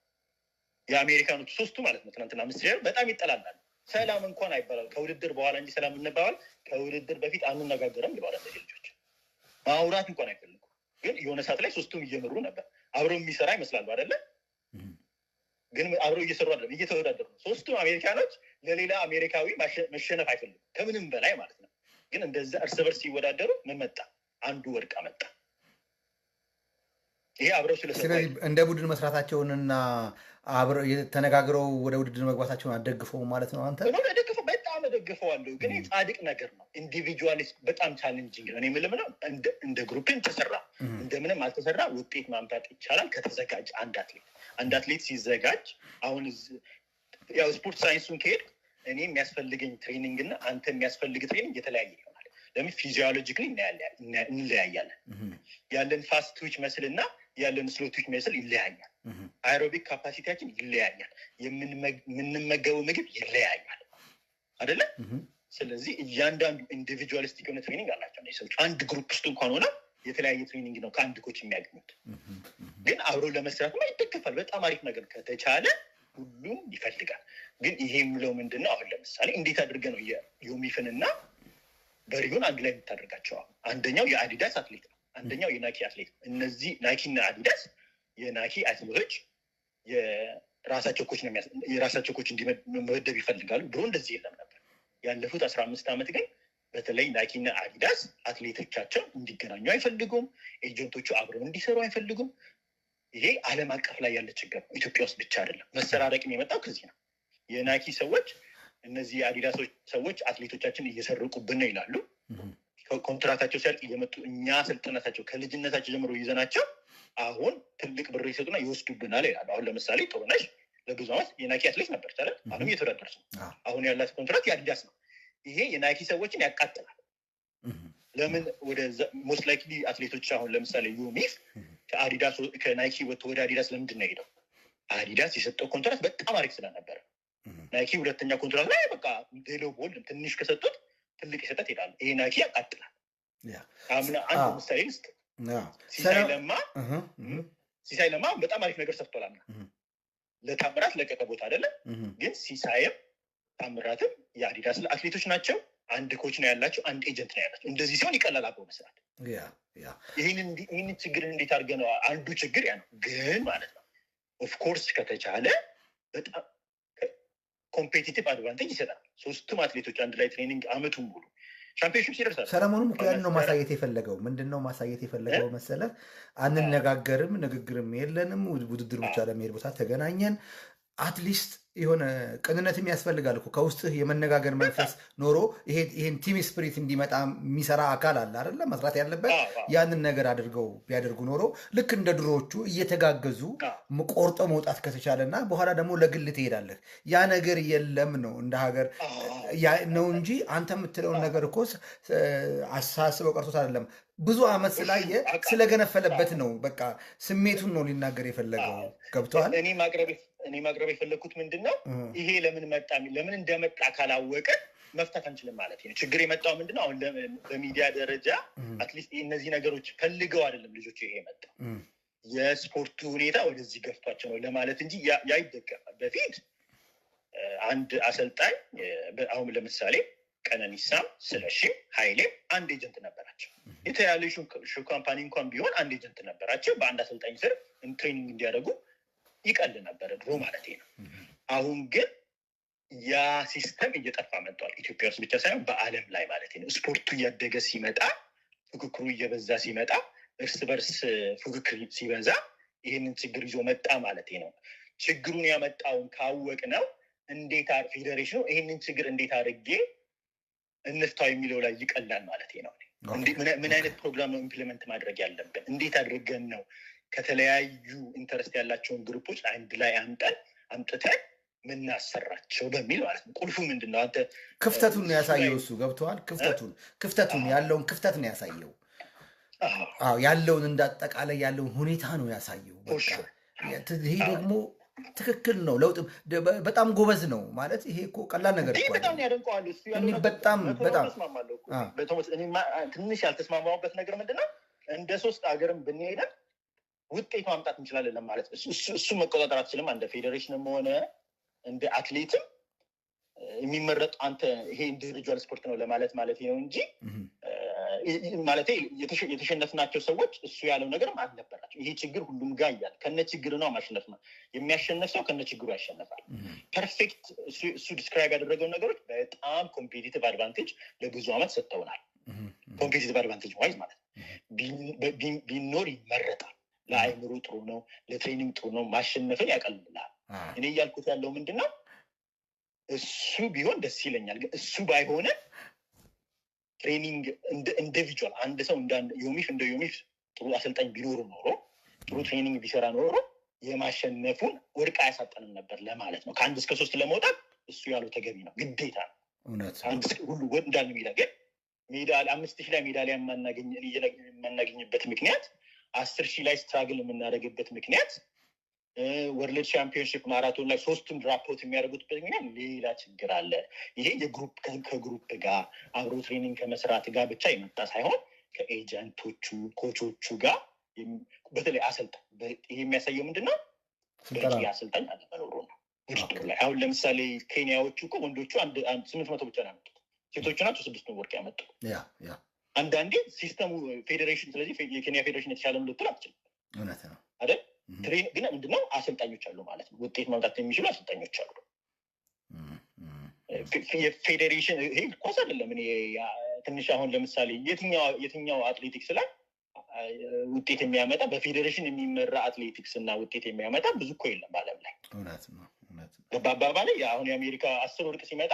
የአሜሪካኖቹ ሶስቱ ማለት ነው። ትናንትና አምስት በጣም ይጠላላል። ሰላም እንኳን አይባላል ከውድድር በኋላ እንጂ ሰላም እንባባል ከውድድር በፊት አንነጋገርም ብለዋል። እነዚህ ልጆች ማውራት እንኳን አይፈልጉም። ግን የሆነ ሰዓት ላይ ሶስቱም እየመሩ ነበር። አብረው የሚሰራ ይመስላሉ አይደለ? ግን አብረው እየሰሩ አይደለም፣ እየተወዳደሩ ነው። ሶስቱም አሜሪካኖች ለሌላ አሜሪካዊ መሸነፍ አይፈልጉም ከምንም በላይ ማለት ነው። ግን እንደዛ እርስ በርስ ሲወዳደሩ ምን መጣ? አንዱ ወድቃ መጣ። ይሄ አብረው ስለሰሩ
ስለዚህ እንደ ቡድን መስራታቸውንና አብረው ተነጋግረው ወደ ውድድር መግባታቸውን አትደግፈውም ማለት ነው አንተ?
ደግፈው በጣም እደግፈዋለሁ። ግን ጻድቅ ነገር ነው። Individualist በጣም challenging ነው። እኔ የምልህ ምነው እንደ group ም ተሰራ እንደምንም አልተሰራ ውጤት ማምጣት ይቻላል ከተዘጋጀ አንድ አትሌት። አንድ አትሌት ሲዘጋጅ አሁን ያው sport science ኡን ከሄድ እኔ የሚያስፈልገኝ training እና አንተ የሚያስፈልግ training የተለያየ ይሆናል። ለምን? Physiologically እንለያያለን። ያለን fast twitch muscle እና ያለን slow twitch muscle ይለያያል። Aerobic capacity ያችን ይለያያል። የምንመገበው ምግብ ይለያያል አይደለ? ስለዚህ እያንዳንዱ individualistic የሆነ training አላቸው እነዚህ ሰዎች። አንድ group ውስጥ እንኳን ሆነ የተለያየ training ነው ከአንድ coach የሚያገኙት። ግን አብሮ ለመስራት ይደገፋል። በጣም አሪፍ ነገር ከተቻለ ሁሉም ይፈልጋል። ግን ይሄ የምለው ምንድን ነው? አሁን ለምሳሌ እንዴት አድርገህ ነው ዮሚፍን እና በሪሁን አንድ ላይ የምታደርጋቸው? አሁን አንደኛው የአዲዳስ አትሌት ነው፣ አንደኛው የናይኪ አትሌት ነው። እነዚህ ናይኪና አዲዳስ የናይኪ አትሌቶች የራሳቸው coach እንዲመደብ ይፈልጋሉ። ድሮ እንደዚህ የለም ነበር። ያለፉት 15 ዓመት ግን በተለይ ናይኪና አዲዳስ አትሌቶቻቸው እንዲገናኙ አይፈልጉም። Agent ኦቹ አብረው እንዲሰሩ አይፈልጉም። ይሄ ዓለም አቀፍ ላይ ያለ ችግር ነው። ኢትዮጵያ ውስጥ ብቻ አይደለም። መሰራረቅም የመጣው ከዚህ ነው። የናይኪ ሰዎች እነዚህ የአዲዳስ ሰዎች አትሌቶቻችን እየሰረቁብን ነው ይላሉ። ኮንትራታቸው ሲያልቅ እየመጡ እኛ ስልጥነታቸው ከልጅነታቸው ጀምሮ ይዘናቸው አሁን ትልቅ ብር ይሰጡና ይወስዱብናል ይላሉ። አሁን ለምሳሌ ጥሩነሽ ለብዙ ዓመት የናይኪ አትሌት ነበረች አይደል? አሁንም እየተወዳደረች ነው። አሁን ያላት ኮንትራት የአዲዳስ ነው። ይሄ የናይኪ ሰዎችን ያቃጥላል። ለምን ወደ most likely አትሌቶች አሁን ለምሳሌ ዮሚፍ ከአዲዳስ ከናይኪ ወጥቶ ወደ አዲዳስ ለምንድን ነው የሄደው? አዲዳስ የሰጠው ኮንትራት በጣም አሪፍ ስለነበረ። ናይኪ ሁለተኛ ኮንትራት ላይ በቃ ሌሎ ቦል ትንሽ ከሰጡት ትልቅ የሰጠት ይሄዳል። ይሄ ናይኪ ያቃጥላል። አምና አንድ ምሳሌ ልስጥ። ሲሳይ ለማ፣ ሲሳይ ለማ በጣም አሪፍ ነገር ሰርቷል። አምና ለታምራት ለቀቀ ቦታ አይደለም፣ ግን ሲሳይም ታምራትም የአዲዳስ አትሌቶች ናቸው። አንድ coach ነው ያላቸው፣ አንድ agent ነው ያላቸው። እንደዚህ ሲሆን ይቀላል አብሮ መስራት። ይህንን ችግር እንዴት አድርገህ ነው? አንዱ ችግር ያ ነው። ግን ማለት ነው of course ከተቻለ በጣም competitive advantage ይሰጣል። ሶስቱም አትሌቶች አንድ ላይ training አመቱን ሙሉ championship ሲደርሳል።
ሰለሞንም እኮ ያን ነው ማሳየት የፈለገው። ምንድን ነው ማሳየት የፈለገው መሰለህ? አንነጋገርም፣ ንግግርም የለንም፣ ውድድር ብቻ ለመሄድ ቦታ ተገናኘን። At least የሆነ ቅንነትም ያስፈልጋል እኮ። ከውስጥህ የመነጋገር መንፈስ ኖሮ ይሄን team spirit እንዲመጣ የሚሰራ አካል አለ አይደለ? መስራት ያለበት ያንን ነገር አድርገው ቢያደርጉ ኖሮ ልክ እንደ ድሮዎቹ እየተጋገዙ ቆርጦ መውጣት ከተቻለና በኋላ ደግሞ ለግል ትሄዳለህ። ያ ነገር የለም ነው እንደ ሀገር ነው እንጂ አንተ የምትለውን ነገር እኮ አሳስበው ቀርቶት አይደለም። ብዙ አመት ስላየ ስለገነፈለበት ነው። በቃ ስሜቱን ነው ሊናገር የፈለገው። ገብቶሃል?
እኔ ማቅረብ የፈለግኩት ምንድን ነው፣ ይሄ ለምን መጣ፣ ለምን እንደመጣ ካላወቀ መፍታት አንችልም ማለት ነው። ችግር የመጣው ምንድን ነው? አሁን በሚዲያ ደረጃ at least እነዚህ ነገሮች ፈልገው አይደለም ልጆቹ ይሄ የመጣው፣ የስፖርቱ ሁኔታ ወደዚህ ገፍቷቸው ነው ለማለት እንጂ ያ ይደገፋል። በፊት አንድ አሰልጣኝ፣ አሁን ለምሳሌ ቀነኒሳም ስለሺም ኃይሌም አንድ agent ነበራቸው። የተለያዩ shoe company እንኳን ቢሆን አንድ agent ነበራቸው። በአንድ አሰልጣኝ ስር training እንዲያደርጉ ይቀል ነበረ ድሮ ማለት ነው። አሁን ግን ያ system እየጠፋ መጥቷል። ኢትዮጵያ ውስጥ ብቻ ሳይሆን በዓለም ላይ ማለት ነው። ስፖርቱ እያደገ ሲመጣ፣ ፉክክሩ እየበዛ ሲመጣ፣ እርስ በርስ ፉክክር ሲበዛ ይህንን ችግር ይዞ መጣ ማለት ነው። ችግሩን ያመጣውን ካወቅ ነው እንዴት ፌዴሬሽኑ ይህንን ችግር እንዴት አድርጌ እንፍታው የሚለው ላይ ይቀላል ማለት ነው። ምን አይነት ፕሮግራም ነው implement ማድረግ ያለብን? እንዴት አድርገን ነው ከተለያዩ interest ያላቸውን group ኦች አንድ ላይ አምጥተን ምናሰራቸው በሚል ማለት ነው። ቁልፉ ምንድን ነው? አንተ
ክፍተቱን ነው ያሳየው እሱ፣ ገብቶሃል? ክፍተቱን ያለውን ክፍተት ነው ያሳየው። አዎ፣ ያለውን እንዳጠቃላይ ያለውን ሁኔታ ነው ያሳየው። በቃ ይሄ ደግሞ ትክክል ነው። ለውጥ በጣም ጎበዝ ነው ማለት ይሄ እኮ ቀላል ነገር እኮ
በጣም ያደንቀዋል።
በጣም በጣም።
ትንሽ ያልተስማማሁበት ነገር ምንድን ነው፣ እንደ ሶስት ሀገርም ብንሄደ ውጤት ማምጣት እንችላለን ለማለት እሱ መቆጣጠር አትችልም። እንደ ፌዴሬሽንም ሆነ እንደ አትሌትም የሚመረጡ አንተ ይሄ individual ስፖርት ነው ለማለት ማለት ነው እንጂ ማለት የተሸነፍናቸው ሰዎች እሱ ያለው ነገርም አልነበራቸው። ይሄ ችግር ሁሉም ጋር እያለ ከነ ችግር ነው ማሸነፍ ነው። የሚያሸነፍ ሰው ከነ ችግሩ ያሸንፋል። Perfect፣ እሱ describe ያደረገው ነገሮች በጣም competitive advantage ለብዙ ዓመት ሰጥተውናል። Competitive advantage wise ማለት ቢኖር ይመረጣል። ለአይምሮ ጥሩ ነው፣ ለ training ጥሩ ነው፣ ማሸነፍን ያቀልልሃል። እኔ እያልኩት ያለው ምንድን ነው፣ እሱ ቢሆን ደስ ይለኛል። ግን እሱ ባይሆነ training እንደ individual አንድ ሰው ዮሚፍ እንደ ዮሚፍ ጥሩ አሰልጣኝ ቢኖሩ ኖሮ፣ ጥሩ training ቢሰራ ኖሮ የማሸነፉን ወርቅ አያሳጠንም ነበር ለማለት ነው። ከአንድ እስከ ሶስት ለመውጣት እሱ ያለው ተገቢ ነው፣ ግዴታ ነው። ሁሉ እንዳለ ሜዳ ግን ሜዳሊያ 5,000 ላይ ሜዳሊያ የማናገኝበት ምክንያት፣ 10,000 ላይ struggle የምናደርግበት ምክንያት፣ World Championship ማራቶን ላይ ሶስቱም drop out የሚያደርጉትበት ምክንያት ሌላ ችግር አለ። ይሄ የ group ከ group ጋር አብሮ training ከመስራት ጋር ብቻ የመጣ ሳይሆን ከ agent ኦቹ፣ coach ኦቹ ጋር፣ በተለይ አሰልጣኝ። ይሄ የሚያሳየው ምንድን ነው? በቂ አሰልጣኝ አለመኖሩ ነው ውድድሩ ላይ። አሁን ለምሳሌ ኬንያዎቹ እኮ ወንዶቹ 800 ብቻ ነው ያመጡት፣ ሴቶቹ ናቸው ስድስት ወርቅ ያመጡት። አንዳንዴ system ኡ ፌዴሬሽን፣ ስለዚህ የኬንያ ፌዴሬሽን የተሻለ ነው ልትል አትችልም አይደል? ግን ምንድነው፣ አሰልጣኞች አሉ ማለት ነው። ውጤት ማምጣት የሚችሉ አሰልጣኞች አሉ። የፌዴሬሽን ይሄ ኳስ አይደለም። እኔ ትንሽ አሁን ለምሳሌ የትኛው አትሌቲክስ ላይ ውጤት የሚያመጣ፣ በፌዴሬሽን የሚመራ አትሌቲክስ እና ውጤት የሚያመጣ ብዙ እኮ የለም በዓለም ላይ። በአባባሌ አሁን የአሜሪካ 10 ወርቅ ሲመጣ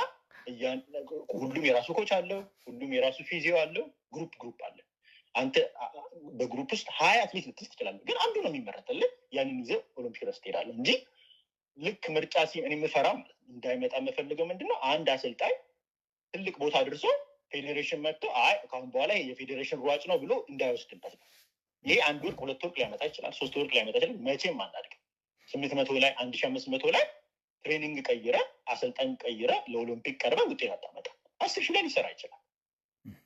ሁሉም የራሱ coach አለው፣ ሁሉም የራሱ physio አለው፣ group group አለ። አንተ በ group ውስጥ 20 አትሌት ልትይዝ ትችላለህ፣ ግን አንዱ ነው የሚመረጥልህ። ያንን ይዘህ ኦሎምፒክ ድረስ ትሄዳለህ እንጂ ልክ ምርጫ እኔ የምፈራው እንዳይመጣ የምፈልገው ምንድነው፣ አንድ አሰልጣኝ ትልቅ ቦታ አድርሶ ፌዴሬሽን መጥቶ አይ ከአሁን በኋላ የፌዴሬሽን ሯጭ ነው ብሎ እንዳይወስድበት ነው። ይሄ አንድ ወርቅ ሁለት ወርቅ ሊያመጣ ይችላል፣ ሶስት ወርቅ ሊያመጣ ይችላል። መቼም አናድግም። 800 ላይ፣ 1500 ላይ training ቀይረ፣ አሰልጣኝ ቀይረ ለኦሎምፒክ ቀርበ ውጤት አታመጣም። 10,000 ላይ ሊሰራ ይችላል።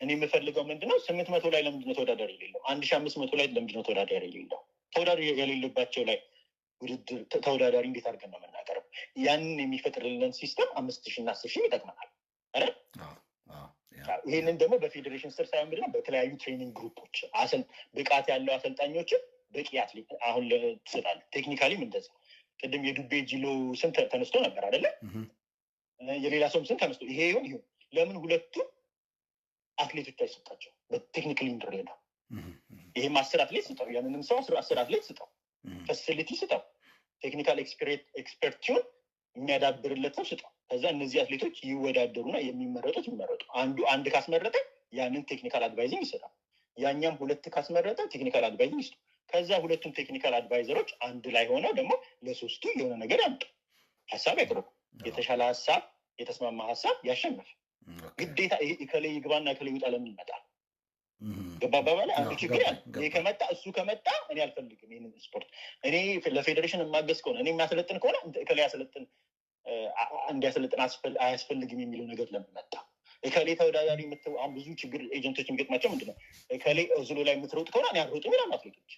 እኔ የምፈልገው ምንድነው፣ 800 ላይ ለምንድነው ተወዳዳሪ የሌለው? 1500 ላይ ለምንድነው ተወዳዳሪ የሌለው? ተወዳዳሪ የሌለባቸው ላይ ውድድር ተወዳዳሪ እንዴት አድርገን ነው የምናቀርበው? ያንን የሚፈጥርልን system 5,000 እና 10,000 ይጠቅመናል አይደል? ይህንን ደግሞ በፌዴሬሽን ስር ሳይሆን ምንድነው በተለያዩ training group ኦች ብቃት ያለው አሰልጣኞችን በቂ አትሌት አሁን ትሰጣለህ። Technically ም እንደዛ ቅድም የዱቤ ጂሎ ስም ተነስቶ ነበር አይደለ? የሌላ ሰውም ስም ተነስቶ ይሄ ይሁን ይሁን ለምን ሁለቱም አትሌቶች አይሰጣቸው? በ technically እንድረዳ ይሄም 10 አትሌት ስጠው፣ ያንንም ሰው 10 አትሌት ስጠው፣ facility ስጠው፣ technical expert ኡን የሚያዳብርለት ሰው ስጠው። ከዛ እነዚህ አትሌቶች ይወዳደሩና የሚመረጡት ይመረጡ። አንዱ አንድ ካስመረጠ ያንን technical advising ይሰጣል። ያኛም ሁለት ካስመረጠ technical advising ይስጡ። ከዛ ሁለቱም technical adviser ኦች አንድ ላይ ሆነው ደግሞ ለሶስቱ የሆነ ነገር ያምጡ፣ ሀሳብ ያቅርቡ። የተሻለ ሀሳብ፣ የተስማማ ሀሳብ ያሸንፍ። ግዴታ እከሌ ይግባና እከሌ ይውጣ ለምን ይመጣል? ገባ አባባሌ? አንዱ ችግር ያለ ይሄ ከመጣ፣ እሱ ከመጣ እኔ አልፈልግም ይህንን ስፖርት። እኔ ለፌዴሬሽን የማገዝ ከሆነ፣ እኔ የሚያሰለጥን ከሆነ እከሌ ያሰለጥን እንዲያሰለጥን አያስፈልግም የሚለው ነገር ለምን መጣ? እከሌ ተወዳዳሪ፣ አሁን ብዙ ችግር agent ኦች የሚገጥማቸው ምንድን ነው? እከሌ ኦስሎ ላይ የምትሮጥ ከሆነ እኔ አልሮጥም ይላሉ አትሌቶች።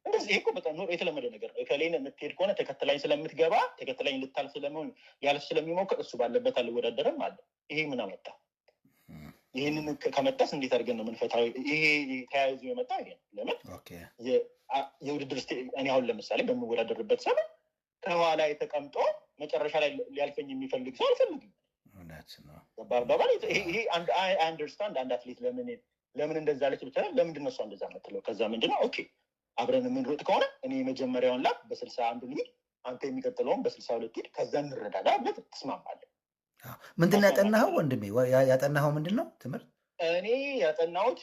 እንደዚህ ይሄ እኮ በጣም የተለመደ ነገር ነው። እከሌን የምትሄድ ከሆነ ተከትላኝ ስለምትገባ፣ ተከትላኝ ልታልፍ ስለመሆን ሊያልፍ ስለሚሞክር እሱ ባለበት አልወዳደርም አለ። ይሄ ምን አመጣ? ይህንን ከመጣስ እንዴት አድርገን ነው የምንፈታው? ይሄ ተያይዞ የመጣ ይሄ ነው። ለምን የውድድር፣ እኔ አሁን ለምሳሌ በምወዳደርበት ሰበብ ከኋላ የተቀምጦ መጨረሻ ላይ ሊያልፈኝ የሚፈልግ ሰው አልፈልግም። አባባል ይሄ understand አንድ አትሌት ለምን እንደዛ አለች ብቻ፣ ለምንድን ነው እሷ እንደዛ የምትለው? ከዛ ምንድነው፣ okay አብረን የምንሮጥ ከሆነ እኔ የመጀመሪያውን lap በ61 ልሂድ፣ አንተ የሚቀጥለውን በ62 ሂድ፣ ከዛ እንረዳዳ ብለህ ትስማማለህ።
ምንድን ነው ያጠናኸው ወንድሜ? ያጠናኸው ምንድን ነው ትምህርት?
እኔ ያጠናሁት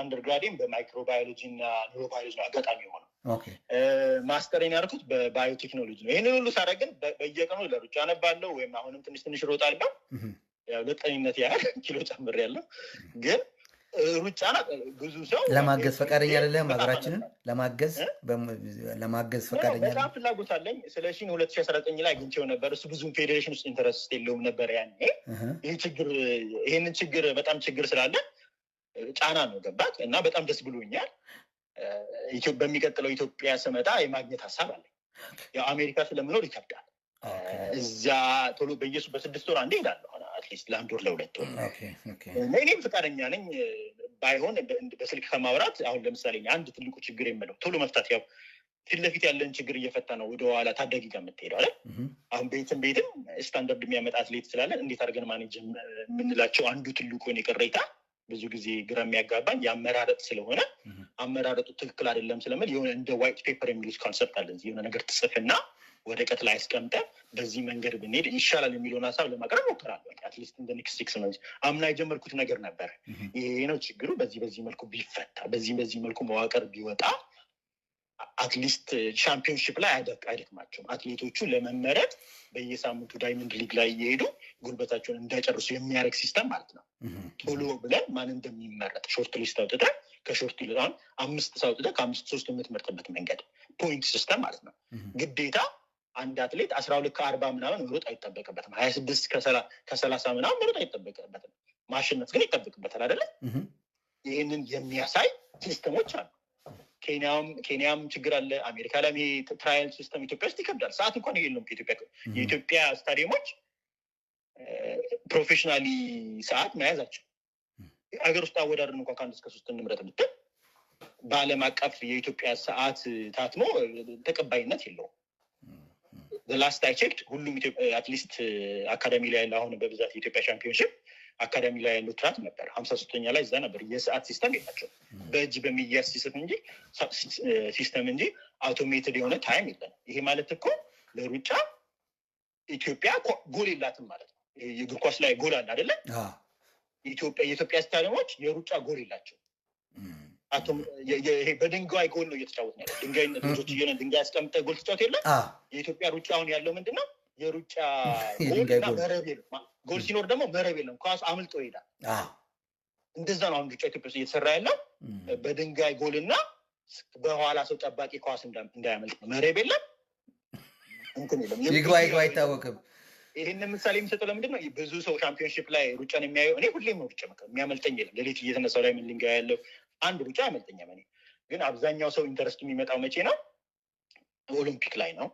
undergrad ኤም በ ማይክሮባዮሎጂ እና ኒውሮባዮሎጂ ነው አጋጣሚ የሆነው። Master ኤን ያደረኩት በባዮቴክኖሎጂ ነው። ይህንን ሁሉ ሳደርግ ግን በየቀኑ ለሩጫ አነባለሁ ወይም አሁንም ትንሽ ትንሽ እሮጣለሁ። ያው ለጤንነት ያህል ኪሎ ጨምሬያለሁ። ግን ሩጫ ብዙ ሰው
ለማገዝ ፈቃደኛ አይደለም። ሀገራችንን ለማገዝ ፈቃደኛ
በጣም ፍላጎት አለኝ። ስለሺን 2019 ላይ አግኝቼው ነበር። እሱ ብዙም ፌዴሬሽን ውስጥ interest የለውም ነበር ያኔ። ይህ ችግር ይህንን ችግር በጣም ችግር ስላለ ጫና ነው ገባት እና በጣም ደስ ብሎኛል። በሚቀጥለው ኢትዮጵያ ስመጣ የማግኘት ሀሳብ አለኝ። ያው አሜሪካ ስለምኖር ይከብዳል። እዛ ቶሎ በየሱ በ6 ወር አንዴ እሄዳለሁ። At least ለአንድ ወር፣ ለ2 ወር። እኔም ፈቃደኛ ነኝ። ባይሆን በስልክ ከማውራት አሁን ለምሳሌ አንድ ትልቁ ችግር የምለው ቶሎ መፍታት፣ ያው ፊት ለፊት ያለን ችግር እየፈታ ነው ወደኋላ ታዳጊ ጋር የምትሄደው አይደል? አሁን ቤትም ቤትም ስታንዳርድ የሚያመጣ አትሌት ስላለን እንዴት አድርገን manage የምንላቸው፣ አንዱ ትልቁ የኔ ቅሬታ ብዙ ጊዜ ግራ የሚያጋባኝ የአመራረጥ ስለሆነ አመራረጡ ትክክል አይደለም ስለምል የሆነ እንደ white paper የሚሉት concept አለ። የሆነ ነገር ትጽፍና ወረቀት ላይ አስቀምጠ በዚህ መንገድ ብንሄድ ይሻላል የሚለውን ሀሳብ ለማቅረብ ሞክራለሁ። At least እንደ next 6 months አምና የጀመርኩት ነገር ነበር። ይሄ ነው ችግሩ፣ በዚህ በዚህ መልኩ ቢፈታ፣ በዚህ በዚህ መልኩ መዋቅር ቢወጣ at least championship ላይ አይደክማቸውም። አትሌቶቹ ለመመረጥ በየሳምንቱ Diamond League ላይ እየሄዱ ጉልበታቸውን እንዳይጨርሱ የሚያደርግ system ማለት ነው። ቶሎ ብለን ማን እንደሚመረጥ short list አውጥተን ከ short list አሁን አምስት ሰው አውጥተህ ከአምስት ሶስት የምትመርጥበት መንገድ፣ point system ማለት ነው። ግዴታ አንድ አትሌት 12:40 ምናምን መሮጥ አይጠበቅበትም። 26:30 ምናምን መሮጥ አይጠበቅበትም። ማሸነፍ ግን ይጠበቅበታል አይደለ? ይህንን የሚያሳይ system ኦች አሉ። ኬንያም ችግር አለ። አሜሪካ ላይም ይሄ trial system ኢትዮጵያ ውስጥ ይከብዳል። ሰዓት እንኳን የለውም። የኢትዮጵያ ስታዲየሞች professionally ሰዓት መያዛቸው ሀገር ውስጥ አወዳደርን እንኳን ከአንድ እስከ ሶስት እንምረጥ ብትል በዓለም አቀፍ የኢትዮጵያ ሰዓት ታትሞ ተቀባይነት የለውም። Last I checked ሁሉም at least አካዳሚ ላይ ያለ፣ አሁን በብዛት የኢትዮጵያ championship አካዳሚ ላይ ያለው track ነበር። 53ኛ ላይ እዛ ነበር። የሰዓት system የላቸው፣ በእጅ በሚያዝ system እንጂ automated የሆነ time የለም። ይሄ ማለት እኮ ለሩጫ ኢትዮጵያ ጎል የላትም ማለት ነው። የእግር ኳስ ላይ ጎል አለ አይደለ? የኢትዮጵያ ስታዲየሞች የሩጫ ጎል የላቸው። በድንጋይ ጎል ነው እየተጫወት ነው ያለው። ድንጋይ ልጆች እየሆነ ድንጋይ አስቀምጠህ ጎል ትጫወት የለ? የኢትዮጵያ ሩጫ አሁን ያለው ምንድን ነው? የሩጫ ጎል እና መረብ የለም። ጎል ሲኖር ደግሞ መረብ የለም፣ ኳስ አምልጦ ይሄዳል። እንደዛ ነው አሁን ሩጫ ኢትዮጵያ ውስጥ እየተሰራ ያለው፣ በድንጋይ ጎል እና በኋላ ሰው ጠባቂ ኳስ እንዳያመልጥ ነው። መረብ የለም፣ እንትን የለም።
ይግባ ይግባ አይታወቅም።
ይህን ምሳሌ የሚሰጠው ለምንድን ነው? ብዙ ሰው championship ላይ ሩጫን የሚያየው፣ እኔ ሁሌም ነው ሩጫ የሚያመልጠኝ የለም። ሌሊት እየተነሳው ላይ ምን ድንጋይ ያለው አንድ ሩጫ ያመልጠኛል። እኔ ግን አብዛኛው ሰው interest ኡ የሚመጣው መቼ ነው? ኦሎምፒክ ላይ ነው፣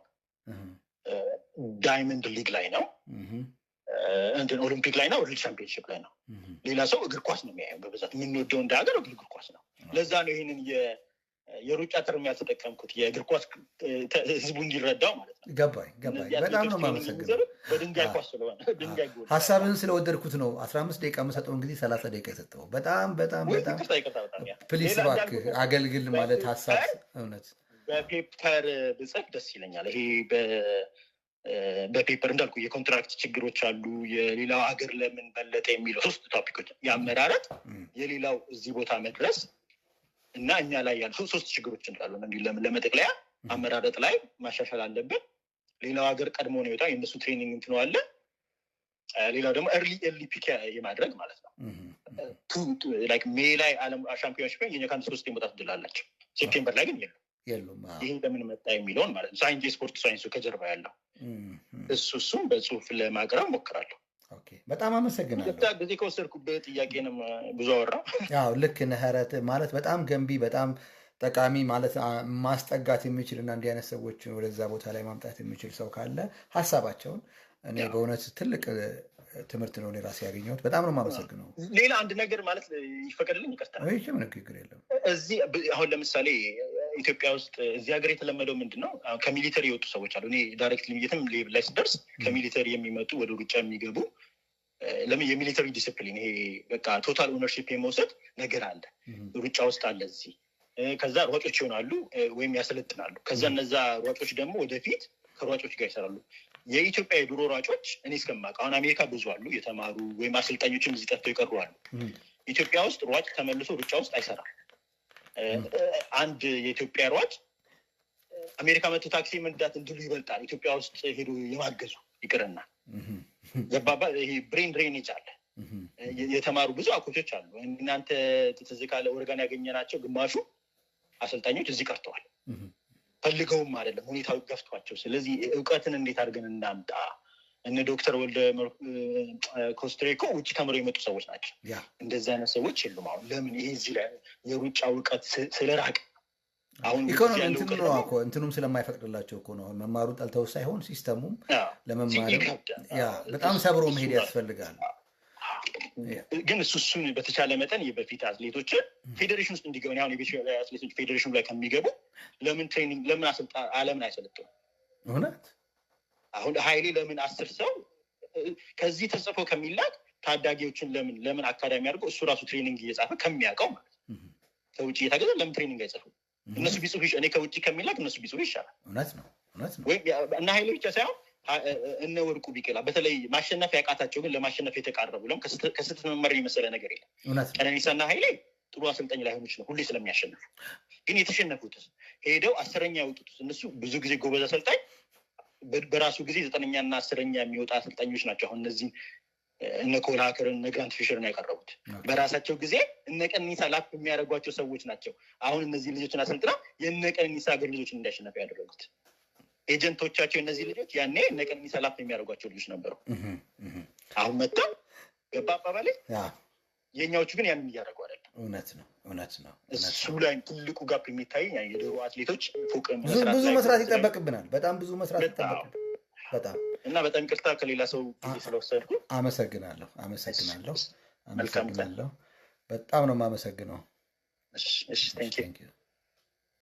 Diamond League ላይ ነው፣ እንትን ኦሎምፒክ ላይ ነው፣ World Championship ላይ ነው። ሌላ ሰው እግር ኳስ ነው የሚያየው በብዛት፣ የምንወደው እንደ ሀገር እግር ኳስ ነው። ለዛ ነው ይህንን የሩጫ term ያልተጠቀምኩት፣ የእግር ኳስ ህዝቡ እንዲረዳው ማለት ነው።
ገባኝ ገባኝ። በጣም ነው የማመሰግነው።
በድንጋይ ኳስ ስለሆነ ድንጋይ ጎል።
ሀሳብህን ስለወደድኩት ነው 15 ደቂቃ የምሰጠውን ጊዜ 30 ደቂቃ የሰጠው። በጣም በጣም በጣም please እባክህ አገልግል ማለት ሀሳብ እውነት
በ paper ብጽፍ ደስ ይለኛል። ይሄ በ paper እንዳልኩ የ contract ችግሮች አሉ። የሌላው ሀገር ለምን በለጠ የሚለው ሶስት topic ኦች፣ የአመራረጥ፣ የሌላው እዚህ ቦታ መድረስ እና እኛ ላይ ያሉ ሶስት ችግሮች እንዳሉ እንዲሁ ለመጠቅለያ አመራረጥ ላይ ማሻሻል አለብን። ሌላው ሀገር ቀድሞ ነው የወጣው፣ የእነሱ training እንትኑ አለ። ሌላው ደግሞ early pick የማድረግ ማለት ነው። Like May ላይ ዓለም championship የኛ ከአንድ ሶስት የመውጣት እድል አላቸው። September ላይ ግን የሉም።
የሉም።
ይሄ ለምን መጣ የሚለውን ማለት ነው። ሳይንስ፣ የስፖርት ሳይንሱ ከጀርባ ያለው እሱም በጽሁፍ ለማቅረብ ሞክራለሁ።
Okay፣ በጣም አመሰግናለሁ።
ጊዜ ከወሰድኩበት ጥያቄንም ብዙ አወራ።
ያው ልክ ነህረት ማለት በጣም ገንቢ፣ በጣም ጠቃሚ፣ ማለት ማስጠጋት የሚችል እና እንዲህ አይነት ሰዎችን ወደዛ ቦታ ላይ ማምጣት የሚችል ሰው ካለ ሀሳባቸውን እኔ በእውነት ትልቅ ትምህርት ነው እኔ ራሴ ያገኘሁት። በጣም ነው የማመሰግነው።
ሌላ አንድ ነገር ማለት ይፈቀድልኝ? ይቅርታ።
ምንም ችግር የለም።
እዚህ አሁን ለምሳሌ ኢትዮጵያ ውስጥ እዚህ ሀገር የተለመደው ምንድን ነው? ከ military የወጡ ሰዎች አሉ። እኔ directly የትም level ላይ ስደርስ ከ military የሚመጡ ወደ ሩጫ የሚገቡ፣ ለምን የ military discipline ይሄ በቃ total ownership የመውሰድ ነገር አለ ሩጫ ውስጥ አለ እዚህ። ከዛ ሯጮች ይሆናሉ ወይም ያሰለጥናሉ። ከዛ እነዛ ሯጮች ደግሞ ወደፊት ከሯጮች ጋር ይሰራሉ። የኢትዮጵያ የድሮ ሯጮች እኔ እስከማውቅ፣ አሁን አሜሪካ ብዙ አሉ የተማሩ ወይም አሰልጣኞችም እዚህ ጠፍተው ይቀሩ አሉ። ኢትዮጵያ ውስጥ ሯጭ ተመልሶ ሩጫ ውስጥ አይሰራም። አንድ የኢትዮጵያ ሯጭ አሜሪካ መጥቶ ታክሲ መንዳት እንድሉ ይበልጣል ኢትዮጵያ ውስጥ ሄዶ የማገዙ ይቅርና። ገባባ? ይሄ brain drainage አለ። የተማሩ ብዙ coach ኦች አሉ። እናንተ ትዝ ካለ ኦሬጋን ያገኘናቸው ግማሹ አሰልጣኞች እዚህ ቀርተዋል። ፈልገውም አይደለም፣ ሁኔታው ገፍቷቸው። ስለዚህ እውቀትን እንዴት አድርገን እናምጣ? እነ ዶክተር ወልደ ኮስትሬ እኮ ውጭ ተምረው የመጡ ሰዎች ናቸው። እንደዚህ አይነት ሰዎች የሉም። አሁን ለምን ይሄ እዚህ ላይ የሩጫ እውቀት ስለራቀ
አሁን ኢኮኖሚ እንትኑ ነው እኮ፣ እንትኑም ስለማይፈቅድላቸው እኮ ነው። መማሩ ጠልተው ሳይሆን system ኡም ለመማር ያ በጣም ሰብሮ መሄድ ያስፈልጋል።
ግን እሱን በተቻለ መጠን የበፊት አትሌቶችን ፌዴሬሽን ውስጥ እንዲገቡ፣ አሁን አትሌቶች ፌዴሬሽኑ ላይ ከሚገቡ ለምን training ለምን አለምን አይሰለጥኑም? አሁን ሀይሌ ለምን 10 ሰው ከዚህ ተጽፎ ከሚላክ ታዳጊዎችን ለምን አካዳሚ አድርጎ እሱ ራሱ training እየጻፈ ከሚያውቀው ማለት ከውጭ እየታገዘ ለምን training አይጽፉም? እነሱ ቢጽፉ፣ እኔ ከውጭ ከሚላክ እነሱ ቢጽፉ ይሻላል።
እውነት ነው፣ እውነት ነው።
ወይም እነ ሀይሌ ብቻ ሳይሆን እነ ወርቁ ቢቂላ በተለይ ማሸነፍ ያቃታቸው ግን ለማሸነፍ የተቃረቡ፣ ለም ከስህተት መማር የመሰለ ነገር የለም። ቀነኒሳና ሀይሌ ጥሩ አሰልጣኝ ላይሆኑ ይችላል ሁሌ ስለሚያሸንፉ። ግን የተሸነፉት ሄደው 10ኛ ያወጡት እነሱ ብዙ ጊዜ ጎበዝ አሰልጣኝ በራሱ ጊዜ 9ኛና 10ኛ የሚወጣ አሰልጣኞች ናቸው። አሁን እነዚህ እነ ኮል ሀከርን እነ ግራንት ፊሸርን ያቀረቡት በራሳቸው ጊዜ እነ ቀነኒሳ lap የሚያደርጓቸው ሰዎች ናቸው። አሁን እነዚህ ልጆችን አሰልጥነው የእነ ቀነኒሳ ሀገር ልጆችን እንዲያሸነፉ ያደረጉት agent ኦቻቸው እነዚህ ልጆች ያኔ እነ ቀነኒሳ lap የሚያደርጓቸው ልጆች ነበሩ። አሁን መጥተው፣ ገባ አባባሌ? የእኛዎቹ ግን ያንን እያደረጉ አይደለም።
እውነት ነው፣ እውነት ነው።
እሱ ላይ ትልቁ gap የሚታይ የድሮ አትሌቶች ፎቅ
ብዙ መስራት ይጠበቅብናል። በጣም ብዙ መስራት ይጠበቅብናል። በጣም።
እና በጣም ይቅርታ ከሌላ ሰው ጊዜ ስለወሰድኩ።
አመሰግናለሁ፣ አመሰግናለሁ፣ አመሰግናለሁ። በጣም ነው የማመሰግነው።
እሺ፣ thank you።